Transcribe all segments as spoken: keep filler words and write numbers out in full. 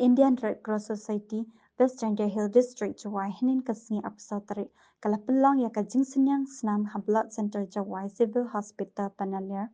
Indian Red Cross Society, West Jaintia Hills District, Jowai, hynnin ka sngi arphew saw tarik, ka la pynlong ïa ka jingsynñiang snam ha Blood Center Jowai Civil Hospital Panaliar,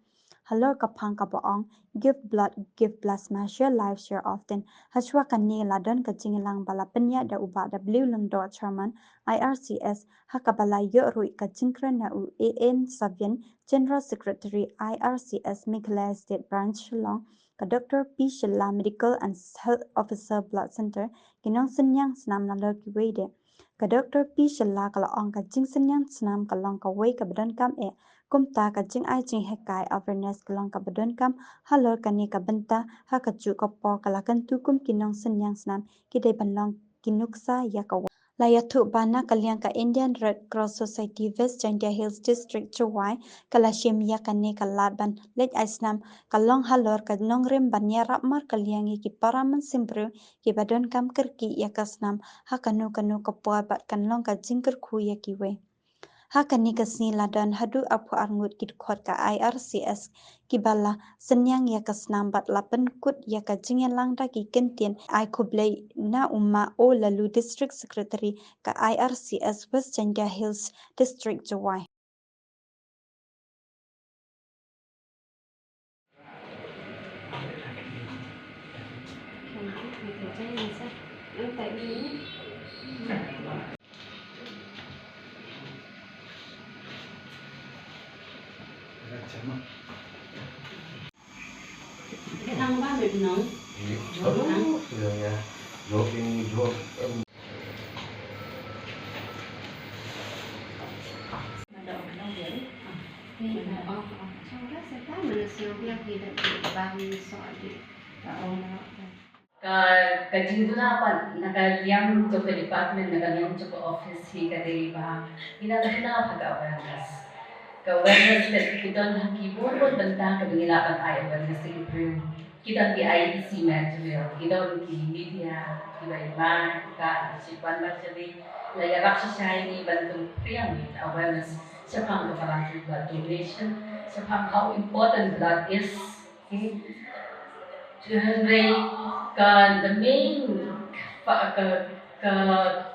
halor ka phang kaba ong, "Give blood, give plasma, share life, share often." Hashwa kane la don ka jingïalang ba la pynïaid da u Bah W Lyngdoh, Chairman, I R C S, ha kaba la ïoh ruh ka jingkren na u A N Savian, General Secretary, I R C S Meghalaya State Branch Shillong, ka Doctor P Shylla, Medical and Health Officer, Blood Center, ki nongsynñiang snam nalor kiwei de. Ka Doctor P Shylla ka la ong, ka jingsynñiang snam ka long kawei kaba donkam eh, kumta ka jingai jinghikai, awareness, ka long kaba donkam halor kane ka bynta. Ha kajuh ka por ka la kyntu kum ki nongsynñiang snam ki dei ban long ki nuksa ïa ka wei. La ïathuh ba na ka liang ka Indian Red Cross Society West Jaintia Hills District, Jowai, ka la shim ïa kane ka lad ban leit ai snam, ka long halor ka nongrim ban ïarap markylliang ïa ki para mynsiem briew kiba donkam kyrkieh ïa ka snam ha kano kano ka por, bad kan long ka jingkyrkhu ïa kiwei. Ha kane ka sngi la don haduh arphew ar ngut ki dkhot ka I R C S kiba la synñiang ïa ka snam, bad la pynkut ïa ka jingïalang da ki kyntien ai khublei na u Ma O Lalu, District Secretary ka I R C S West Jaintia Hills District, Jowai. Ka, ka jingduna pat na ka liang jong ka department, na ka liang jong ka office hi ka dei ba ngin ïa duna ha ka awareness. Ka awareness ka dei, ki don ha ki bun bun bynta kaba ngi lah ban ai awareness ïa ki briew. Ki don ki I E C material, ki don ki media, kiba i mat, ka shi kwan ba jali, la ïarap shisha ïa ngi ban pynpriang awareness shaphang ka voluntary blood donation, shaphang how important blood is. Hynrei ka, the main, ka, ka, ka,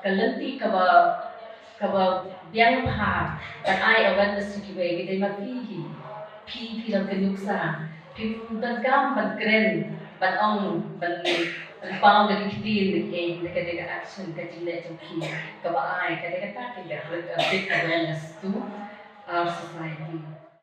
ka lynti kaba, kaba biang bha ban ai awareness ïa kiwei ka dei ma phi hi. Phi, phi long ka nuksa. Phi donkam ban kren, ban ong, ban, ban paw da ki ktien, da ki, da ka, da ka action, ka jingleh jong phi kaba ai, ka dei kata ka dei a big awareness to our society.